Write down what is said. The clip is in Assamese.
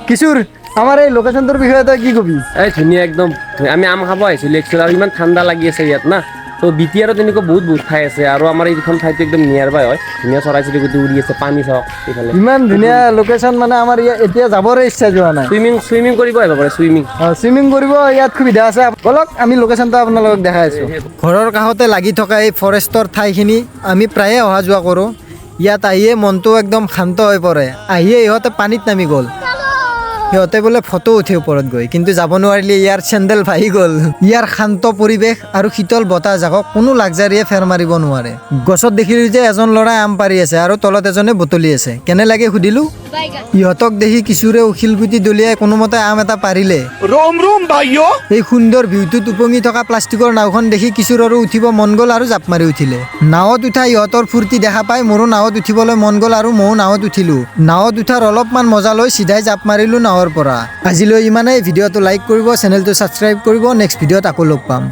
কিশোৰ, আমাৰ এই লোকেশ্যনটোৰ বিষয়ে তই কি কবি? এই ধুনীয়া একদম। আমি আম খাব আহিছিলোঁ একচুৱেলি আৰু ইমান ঠাণ্ডা লাগি আছে ইয়াত না। তো বিটিআৰত তেনেকুৱা বহুত বহুত ঠাই আছে আৰু আমাৰ এইখন ঠাইটো একদম নিয়াৰ বাই হয়। ধুনীয়া চৰাই চিৰিকটি উৰি আছে, পানী চাওক এইফালে। ইমান ধুনীয়া লোকেশ্যন, মানে আমাৰ ইয়াত এতিয়া যাবৰে ইচ্ছা যোৱা নাই। চুইমিং, চুইমিং কৰিব আহিব পাৰে, চুইমিং। চুইমিং কৰিব ইয়াত সুবিধা আছে। ব'লক, আমি লোকেশ্যনটো আপোনালোকক দেখাই আছোঁ। ঘৰৰ কাষতে লাগি থকা এই ফৰেষ্টৰ ঠাইখিনি আমি প্ৰায়ে অহা যোৱা কৰোঁ। ইয়াত আহিয়ে মনটো একদম শান্ত হৈ পৰে। আহিয়ে ইহঁতে পানীত নামি গ'ল। সিহঁতে বোলে ফটো উঠে ওপৰত গৈ, কিন্তু যাব নোৱাৰিলে, ইয়াৰ চেণ্ডেল ভাহি গ'ল। ইয়াৰ শান্ত পৰিৱেশ আৰু শীতল বতাহ জাকক কোনো লাক্সাৰীয়ে ফেৰ মাৰিব নোৱাৰে। গছত দেখিলো যে এজন ল'ৰাই আম পাৰি আছে আৰু তলত এজনে বুটলি আছে। কেনে লাগে সুধিলো। ইহঁতক দেখি কিশোৰেও শিলগুটি দলিয়াই কোনোমতে আম এটা পাৰিলে। रोम रोम भाइयों। এই সুন্দৰ ভিউটোত উপঙি থকা প্লাষ্টিকৰ নাওখন দেখি কিশোৰৰো উঠিব মন গ'ল আৰু জাপ মাৰি উঠিলে। নাৱত উঠা ইহঁতৰ ফূৰ্তি দেখা পাই মোৰো নাৱত উঠিবলৈ মন গ'ল আৰু ময়ো নাৱত উঠিলো। নাৱত উঠাৰ অলপমান মজা লৈ চিধাই জাপ মাৰিলো নাৱৰ পৰা। আজিলৈ ইমানেই। ভিডিঅ'টো লাইক কৰিব, চেনেলটো ছাবস্ক্ৰাইব কৰিব। নেক্সট ভিডিঅ'ত আকৌ লগ পাম।